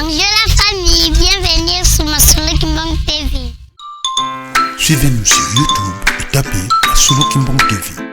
Bonjour la famille, bienvenue sur Masolo Kimbang TV. Suivez-nous sur YouTube et tapez Masolo Kimbang TV.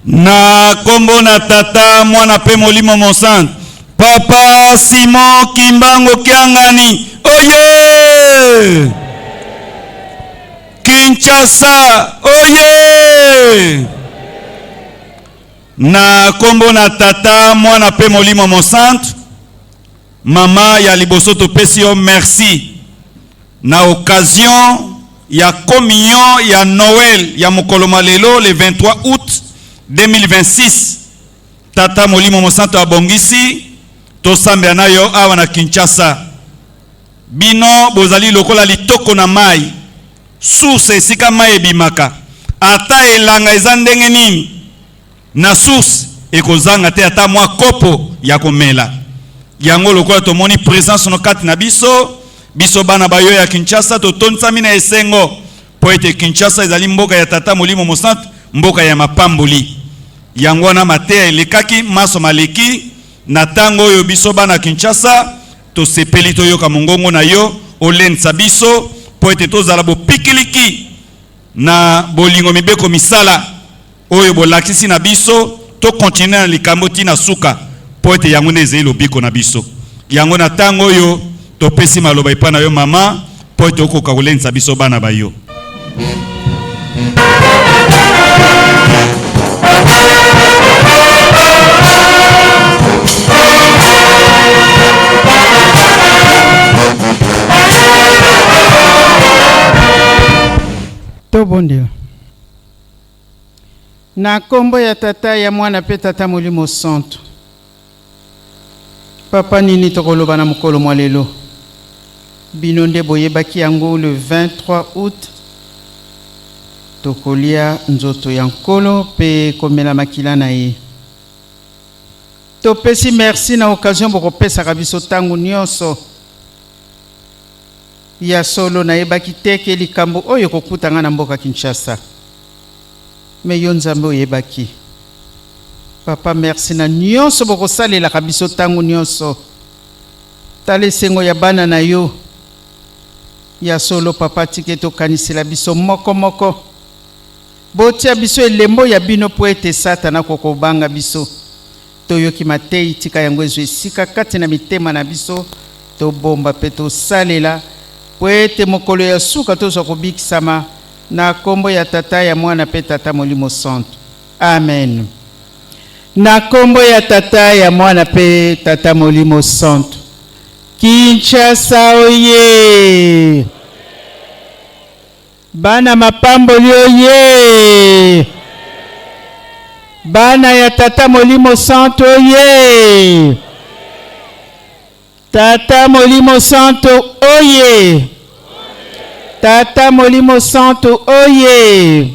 Na kombo na Tata, Mwana pe Molimo Mosantu. Papa Simon Kimbangu Kiangani, oye! Kinshasa, oye! Na kombo na Tata, Mwana pe Molimo Mosantu. Mama ya liboso topesi yo merci na occasion ya communion ya Noël ya mokolo ma lelo le 23 août 2026. Tata Molimo Mosantu abongisi tosambela na yo awa na Kinshasa. Bino bozali lokola litoko na mai, source esika mai ebimaka. Ata elanga eza ndenge nini, na source ekozanga te ata mwa kopo ya komela. Yango lokola tomoni presence no kati na biso, biso bana ba yo ya Kinshasa totondisami na esengo mpo ete Kinshasa ezali mboka ya Tata Molimo Mosantu, mboka ya mapamboli. Yango wana mateya elekaki, manso maleki na tango oyo biso bana Kinshasa tosepeli toyoka mongongo na yo olendisa biso mpo ete tozala bopikiliki na bolingo mibeko misala oyo bolakisi na biso, to continuer na likambo ti na suka mpo ete yango nde ezali lobiko na biso. Yango na tango oyo topesi maloba epai na yo mama, mpo ete okoka kolendisa biso bana ba yo. Tobondela. Na kombo ya Tata, ya Mwana pe Tata Molimo Santu. Papa, nini tokoloba na mokolo mwa lelo? Bino nde boyebaki yango le 23 août tokolia nzoto ya Nkolo pe komela makila na ye. Topesi merci na occasion bokopesaka biso tango nionso. Ya solo nayebaki te ke likambo oyo ekokuta nga na mboka Kinshasa. Mais yo Nzambe oyebaki. Papa merci na nionso bokosalelaka biso tango nionso. Tala esengo ya bana na yo. Ya solo papa tika ete okanisela biso moko moko. Botia biso elembo ya bino po ete satana akoka kobanga biso. Toyoki mateyi, tika yango ezwa esika kati na mitema na biso, tobomba mpe tosalela, mpo ete mokolo ya suka tozwa kobikisama, na kombo ya Tata, ya Mwana mpe Tata Molimo Santu. Amen. Na kombo ya Tata, ya Mwana mpe Tata Molimo Santu. Kinshasa oye! Bana mapamboli oye! Bana ya Tata Molimo Santu oye! Tata Molimo Santu oye! Tata Molimo Santu oye!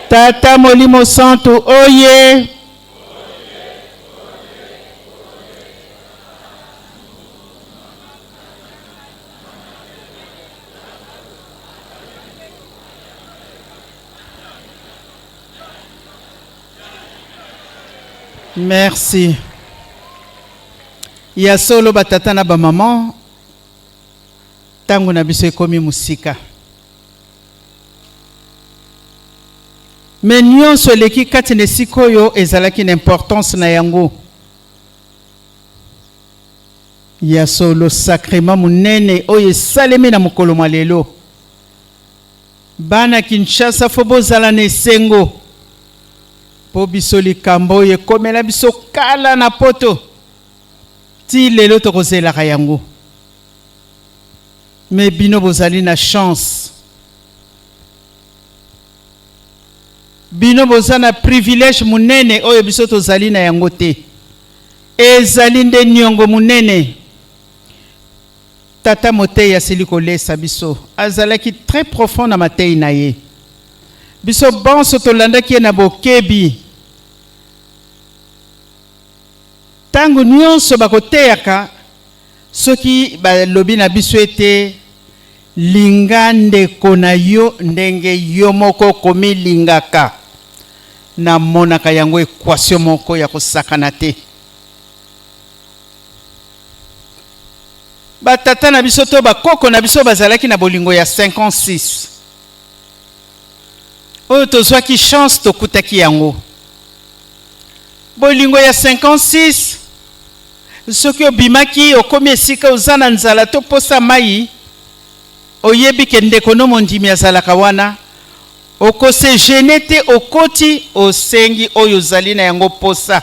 Tata Molimo Santu oye! Merci. Ya solo ba tata na ba maman tango na biso ekomi musika. Mais nyonso eleki kati na esika oyo ezalaki na importance na yango. Ya solo, sacrement monene oyo esalemi na mokolo mwa lelo. Bana Kinshasa faut bozala na esengo po biso likambo oyo ekomela biso kala na poto ti lelo tokozelaka yango. Mais bino bozali na chance. Bino boza na privilège monene oyo biso tozali na yango te. Ezali nde niongo monene. Tata moteyi asili kolesa biso. Azalaki très profond na mateyi na ye. Biso banso tolandaki ye na bokebi. Tango nionso bakoteyaka, soki balobi na biso ete linga ndeko na yo ndenge yo moko okomilingaka, namonaka yango equation moko ya kosakana te. Ba tata na biso to ba koko na biso bazalaki na bolingo ya 56 oyo tozwaki chance tokutaki yango. Bolingo ya 56, soki obimaki okomi esika oza na nzala to posa mai, oyebi ke ndeko no mondimi azalaka wana, okose gêner te, okoti, osengi oyo ozali na yango posa.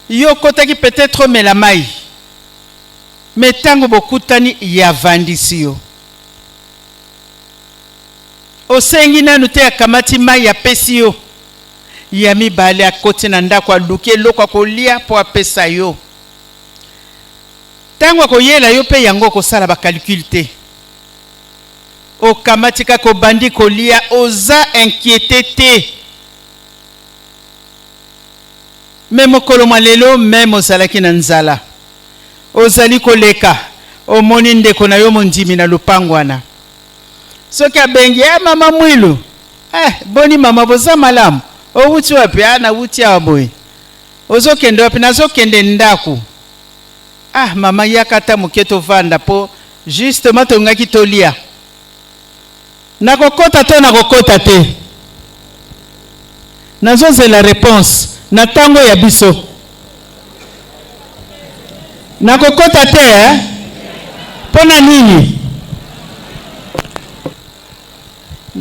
Yo okotaki peut-être omela mai, mais ntango bokutani, yavandisi yo, osengi nanu te, akamati mai, apesi yo. Ya mibale, akoti na ndako, aluki eloko akolia mpo apesa yo. Ntango akoyela yo mpe yango, okosala bacalcul te, okamati kaka, obandi kolia, oza inquiété te. Mais mokolo mwa lelo, même ozalaki na nzala, ozali koleka, omoni ndeko na yo mondimi na lopango wana, soki abengi: "E mama Mwilu, eh, boni mama, boza malamu? Owuti wapi?" "Ah, nawuti awa boye." "Ozokende wapi?" "Nazokende ndako." "Ah mama, yaka ata moke tovanda, mpo justement tongaki tolia." Nakokota to nakokota te? Nazozela réponse na ntango ya biso. Nakokota te, eh? Mpo na nini?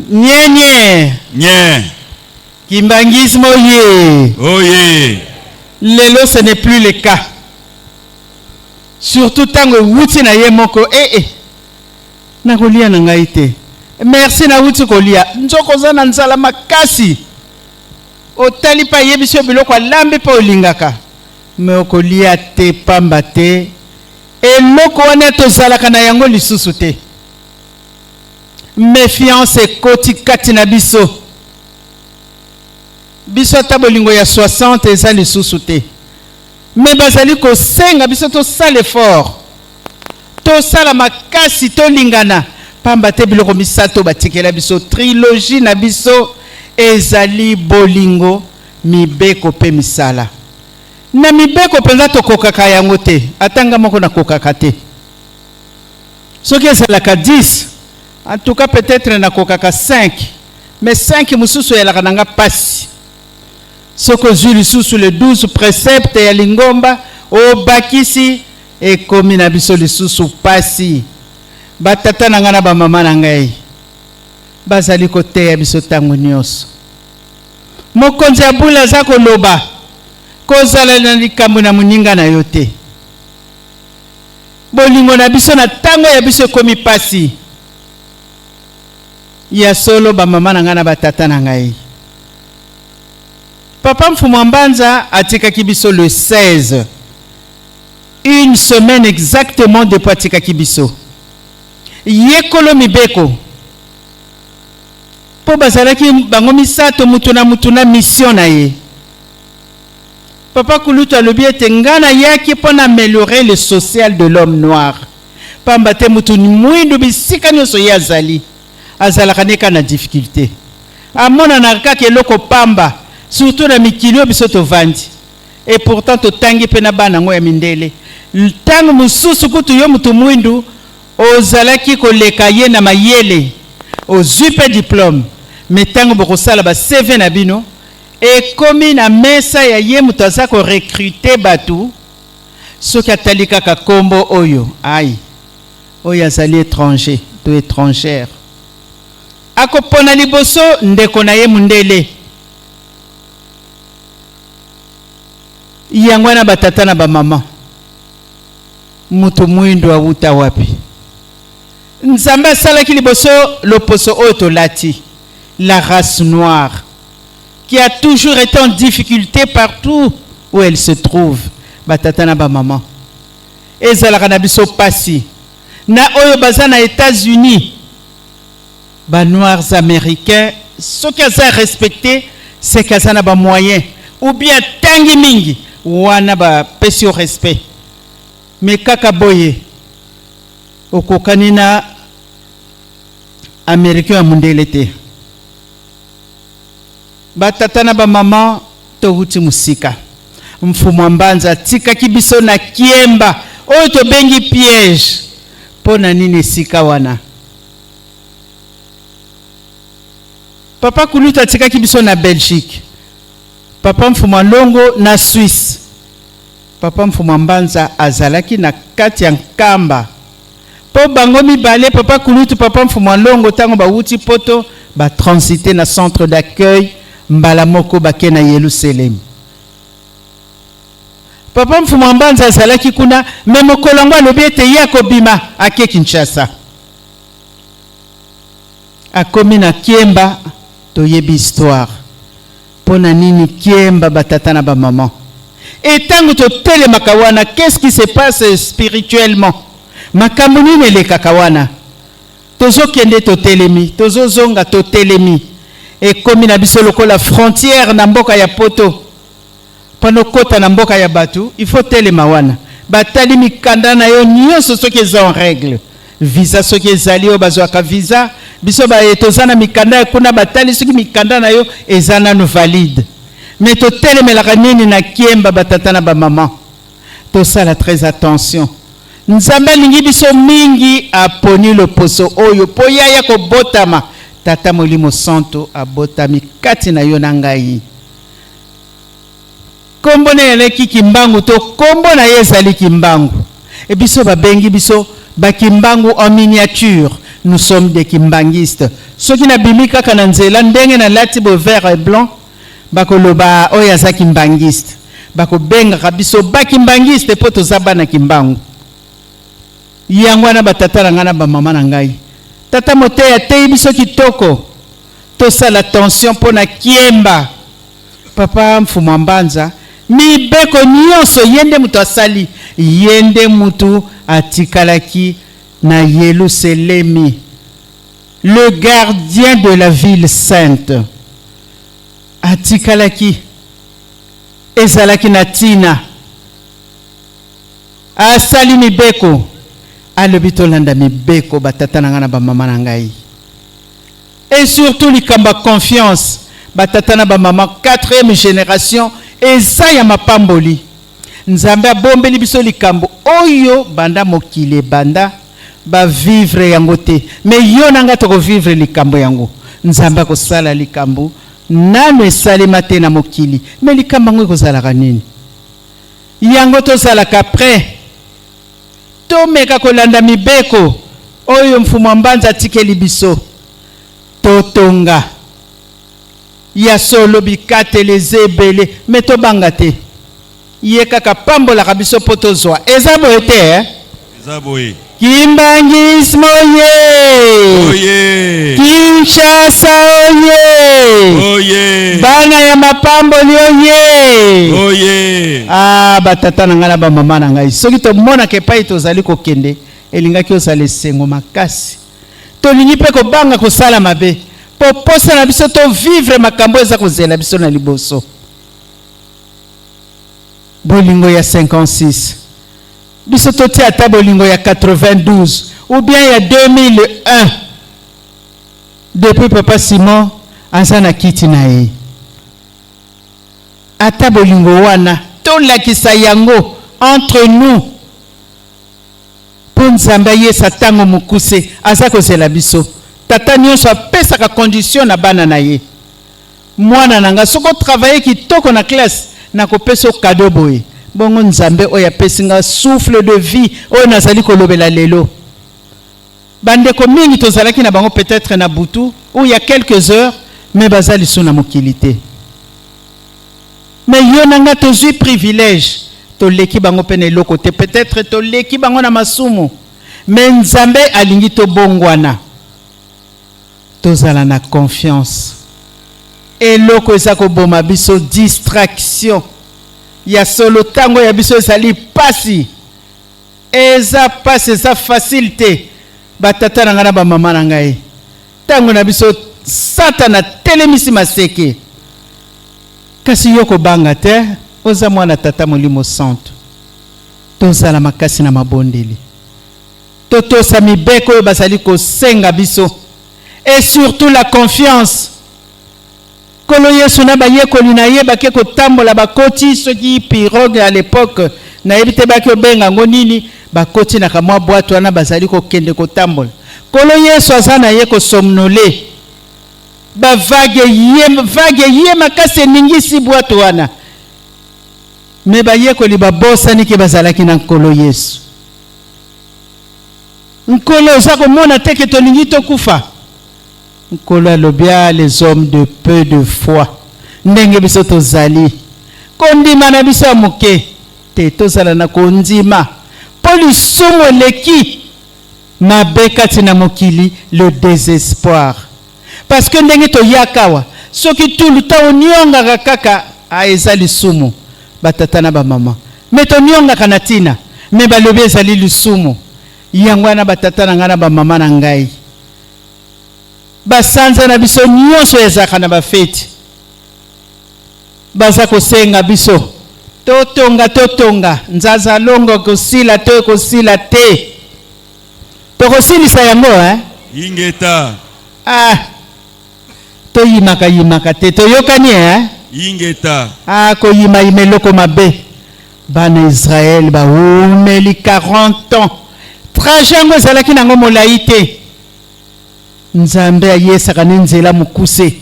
Nyenye. Nye. Kimbanguisme oye! Oye! Lelo ce n'est plus le cas, surtout ntango ewuti na ye moko. Ee eh, nakolia na ngai te, merci, nawuti kolia. Nzoko oza na nzala makasi, otali mpe ayebisi yo biloko alambi mpe olingaka, mais okolia te, pamba te eloko wana tozalaka na yango lisusu te. Méfiance ekoti kati na biso. Biso ata bolingo ya 60 eza lisusu te. Mais bazali kosenga biso tosala effort, tosala makasi, tolingana, pamba te biloko misato batikela biso, trilogie na biso, ezali bolingo, mibeko mpe misala. Na mibeko mpenza tokokaka yango te, ata nga moko nakokaka te. Soki ezalaka 10, en tout cas peut-être nakokaka 5, mais 5 mosusu eyalaka na nga pasi. Soki ozwi lisusu le 12 précepte ya lingomba, obakisi, ekomi na biso lisusu pasi. Batata na ngai na bamama na ngai bazali koteya biso ntango nyonso. Mokonzi ya bula aza koloba: kozala na likambo na moninga na yo te. Bolingo na biso na ntango ya biso ekomi pasi ya solo. Bamama na ngai na batata na ngai, papa Mfumu wa Mbanza atikaki biso le 16, une semaine exactement depuis atikaki biso. Yekolo mibeko, mpo bazalaki bango misato, mutu na mutu na mission na ye. Papa Kulutu alobi ete: "Ngai nayaki mpo na améliorer le social de l'homme noir", pamba te mutu mwindu, bisika nyonso ye azali, azalaka ne kaka na difficulté, amonanaka kaka eloko pamba, surtout na mikili oyo biso tovandi. Et pourtant totangi mpe na bana yango ya mindele. Ntango mosusu kutu yo mutu mwindu ozalaki koleka ye na mayele, ozwi mpe diplôme, mais ntango bokosala ba CV na bino, ekomi na mesa ya ye moto aza korecruter bato, soki atali kaka nkombo oyo, ai, oyo azali étranger to étrangère, akopona liboso ndeko na ye mundele. Yango wana, batata na bamama, moto mwindo awuta wapi? Nzambe asalaki liboso loposo oyo tolati, la race noire qui a toujours été en difficulté partout où elle se trouve. Batata na bamama, ezalaka na biso pasi. Na oyo baza na États-Unis, banoirs américains, soki aza respecté, c'est qu'aza na bamoyen ou bien atangi mingi, wana bapesi yo respect. Mais kaka boye okokani na américain ya mondele te. Batata na bamama, towuti mosika. Mfumu wa Mbanza atikaki biso na Kiemba oyo tobengi piège. Mpo na nini esika wana? Papa Kulutu atikaki biso na Belgique. Papa Mfuma Longo na Suisse. Papa Mfuma Mbanza azalaki na kati ya Nkamba. Po bango mibale, papa kulutu, papa Mfuma Longo, ntango bawuti Poto, batransite na centre d'accueil, mbala moko bake na Yelusalemi. Papa Mfuma Mbanza azalaki kuna, me mokolo yango alobi ete ye akobima, ake Kinshasa. Akomi na Kiemba, toyebi histoire. Mpo na nini Kiemba, batata na bamama? E ntango totelemaka wana, qu'est-ce qui se passe spirituellement? Makambo nini elekaka wana? Tozokende, totelemi, tozozonga, totelemi. Ekomi na biso lokola frontière na mboka ya Poto. Mpona okota na mboka ya bato, il faut telema wana, batali mikanda na yo nyonso soki eza en règle, visa soki ezali, oyo bazwaka visa. Biso baye toza na mikanda ya kuna, batali soki mikanda na yo eza nanu valide. Me totelemelaka nini na Kiemba? Batata na bamama, tosala très attention. Nzambe alingi biso mingi, aponi loposo oyo mpo yaya kobotama. Tata Molimo Santo abotami kati na yo na ngai. Nkombo na ye eleki Kimbangu, to nkombo na ye ezali Kimbangu. E biso babengi biso bakimbangu en miniature. Nous sommes des kimbanguistes. Soki nabimi kaka na nzela ndenge nalati boye, vert et blanc, bakoloba oyo aza kimbanguiste. Bakobengaka biso bakimbanguiste mpo toza bana Kimbangu. Yango wana, batata na ngai na bamama na ngai, tata moteyi ateyi biso kitoko. Tosala attention mpo na Kiemba. Papa Mfumu Mbanza, mibeko nyonso ye nde moto asali, ye nde motu atikalaki na Yelusalemi, le gardien de la ville sainte. Atikalaki, ezalaki na ntina asali mibeko, alobi tolanda mibeko. Batata na ngai na bamama na ngai, et surtout likambo ya confiance, batata na bamama, quatrième génération eza ya mapamboli. Nzambe abombeli biso likambo oyo banda mokili ebanda, bavivre yango te, me yo na ngai tokovivre likambo yango. Nzambe akosala likambo nano esalema te na mokili. Me likambo yango ekozalaka nini? Yango tozalaka prêt, tomeka kolanda mibeko oyo Mfumu wa Mbanza atikeli biso. Totonga ya solo, bikateli eza ebele, me tobanga te. Ye kaka pambolaka biso mpo tozwa. Eza boye te, eh? Eza boye. Kimbanguisme oye! Oye! Kinshasa oye! Oye! Bana ya mapamboli oye! Oye! Ah, batata na ngai na bamama na ngai, soki tomonaka epai tozali kokende, elingaki ozala esengo makasi. Tolingi mpe kobanga kosala mabe, mpo posa na biso tovivre makambo eza kozela biso na liboso. Bolingo ya 56, biso totia ata bolingo ya 92 ou bien ya 2001, depuis papa Simon aza na kiti na ye. Ata bolingo wana, tolakisa yango entre nous, mpo Nzambe ayesa ntango mokuse aza kozela biso. Tata nyonso apesaka condition na bana na ye: "Mwana na nga, soki otravaille kitoko na classe, nakopesa yo cadeau boye." Bongo Nzambe oyo apesi nga souffle de vie oyo nazali kolobela lelo, bandeko mingi tozalaki na bango peut-être na butu ou ya quelques heures, mais baza lisusu na mokili te. Mais yo na nga tozwi privilège, toleki bango mpe na eloko te. Peut-être toleki bango na masumu, mais Nzambe alingi tobongwana, tozala na confiance. Eloko eza koboma biso, distraction. Ya solo, ntango ya biso ezali pasi, eza pasi, eza facile te. Batata na ngai na bamama na ngai, ntango na biso, Satana atelemisi maseke, kasi yo kobanga te, oza mwana Tata Molimo Santo. Tozala makasi na mabondeli, totosa mibeko oyo bazali kosenga biso, et surtout la confiance. Nkolo Yesu na bayekoli na ye bake kotambola, bakoti soki pirogue à l'époque, nayebi te baki obenga yango nini. Bakoti na kamwa bwato wana, bazali kokende kotambola. Nkolo Yesu aza na ye kosomnoler. Ba vague eye, vague eye makasi eningisi bwato wana. Me bayekoli babosani ke bazalaki na Nkolo Yesu. Nkolo, oza komona te ke tolingi tokufa? Nkolo alobi, ah, les hommes de peu de foi, ndenge biso tozali, kondima na biso ya moke te, tozala na kondima, mpo lisumu eleki mabe kati na mokili, le desespoir. Parce que ndenge toyaka awa, soki tout le temps oniongaka kaka, ah, eza lisumu, batata na bamama, me toniongaka na ntina, me balobi ezali lisumu. Yango wana batata na ngai na bamama na ngai, basanza na biso nyonso ezalaka na bafeti, baza kosenga biso totonga, totonga nzaza longo, ekosila to ekosila te, tokosilisa yango eh? Ingeta. Ah, toyimaka yimaka te, toyokani eh? Ingeta. Ah, koyimayima eloko mabe. Bana Israele bawumeli 40 ans, trajet yango ezalaki nango molai te. Nzambe ayesaka ne nzela mokuse,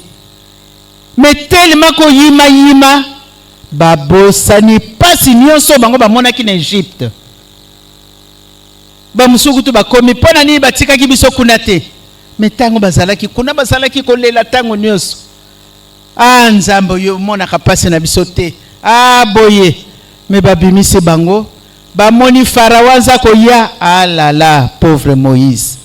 me telema koyimayima, babosani pasi nyonso bango bamonaki na Egypte. Bamosusu kutu bakomi mpo na nini batikaki biso kuna te, me ntango bazalaki kuna bazalaki kolela ntango nyonso, ah Nzambe oyo omonaka pasi na biso te, ah boye. Me babimisi bango, bamoni Farao aza koya, ah la la, pauvre Moïse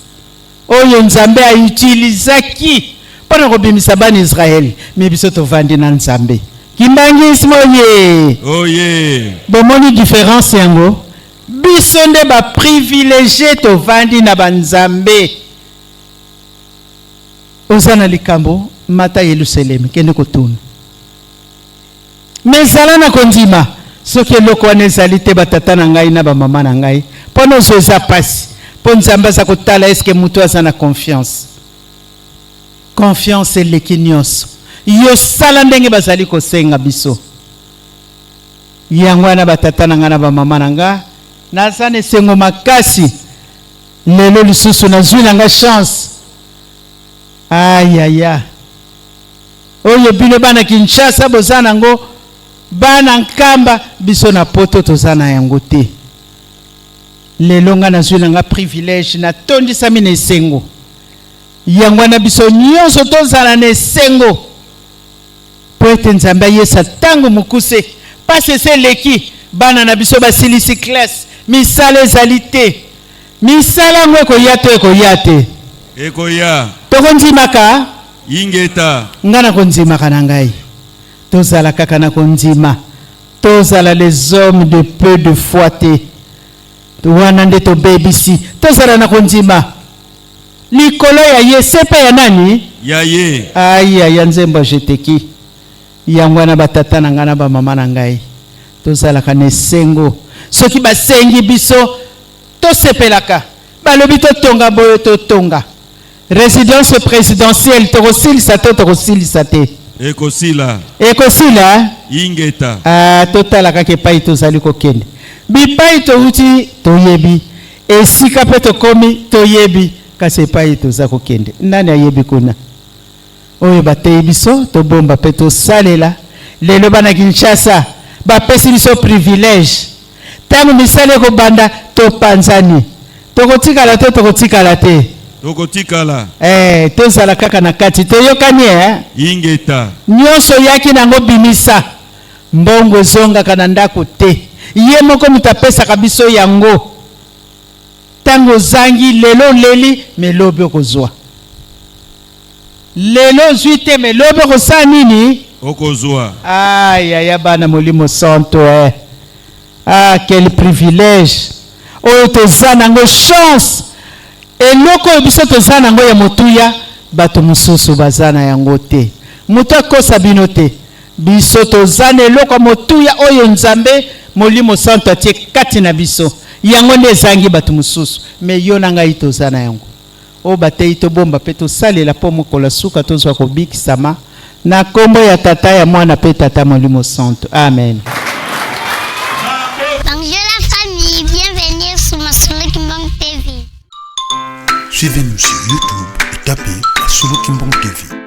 oyo Nzambe autilizaki mpo na kobimisa bana Israele, me biso tovandi na Nzambe. Kimbangisme oye! Oye! Bomoni différence yango? Biso nde ba privilégié, tovandi na banzambe. Oza na likambo, mata Yelusalemi, kende kotuna. Me zala na kondima. Soki eloko wana ezali te, batata na ngai na bamama na ngai, mpo na ozwa eza pasi, mpo Nzambe aza kotala eske moto aza na confiance. Confiance eleki nyonso. Yo sala ndenge bazali kosenga biso. Yango wana batata na ngai na bamama na ngai, naza na esengo makasi lelo lisusu nazwi na ngai chance. Ayaya, oyo bino bana Kinshasa boza nango, bana Nkamba, biso na poto toza na yango te. Lelo ngai nazwi na ngai privilège, natondisami na esengo. Yango wana biso nyonso tozala na esengo, mpo ete Nzambe ayesa ntango mokuse, mpasi esi eleki, bana na biso basilisi classe, misala ezali te. Misala yango ekoya to ekoya te? Ekoya. Tokondimaka? Ingeta. Ngai nakondimaka na ngai. Tozala kaka na kondima, tozala les hommes de peu de foi te, wana nde tobebisi. Tozala na kondima likolo ya ye, sepa ya nani? Ya ye. Aya ya nzembo ajeteki. Yango wana batata na ngai na bamama na ngai, tozalaka na esengo soki basengi biso, tosepelaka. Balobi totonga boye, totonga. Résidence présidentielle tokosilisa to tokosilisa te? Ekosila. Ekosila. Ingeta. Ah, totala kaka epai tozali kokende. Bipai touti toyebi, esika mpe tokomi toyebi, kasi epai toza kokende nani ayebi kuna? Oyo bateyi biso tobomba mpe tosalela. Lelo bana Kinshasa bapesi biso privilège, ntango misala ekobanda topanzani, tokotikala to tokotikala te? Tokotikala. Eh, tozala kaka na kati, toyokani eh? Ingeta. Nyonso oyaki nango bimisa, mbongo ezongaka na ndako te, ye moko moto apesaka biso yango. Ntango ozangi lelo, oleli, me lobi okozwa. Lelo ozwi te, me lobi okosala nini? Okozwa. Ayaya, bana Molimo Santo eh. Ah, quel privilège oyo toza nango, chance. Eloko oyo biso toza nango ya motuya, bato mosusu baza na yango te. Moto akosa bino te, biso toza na eloko ya motuya oyo Nzambe Molimo Santo atie kati na biso. Yango nde ezangi bato mosusu, me yo na ngai toza na yango. Oyo bateyi tobomba mpe tosalela, mpo mokolo ya suka tozwa kobikisama. Na nkombo ya Tata, ya Mwana mpe Tata Molimo Santo, amen. Bonjour la famille, bienvenue sur Masolo Kimbang TV. Suivez-nous sur YouTube et tapez Masolo Kimbang TV.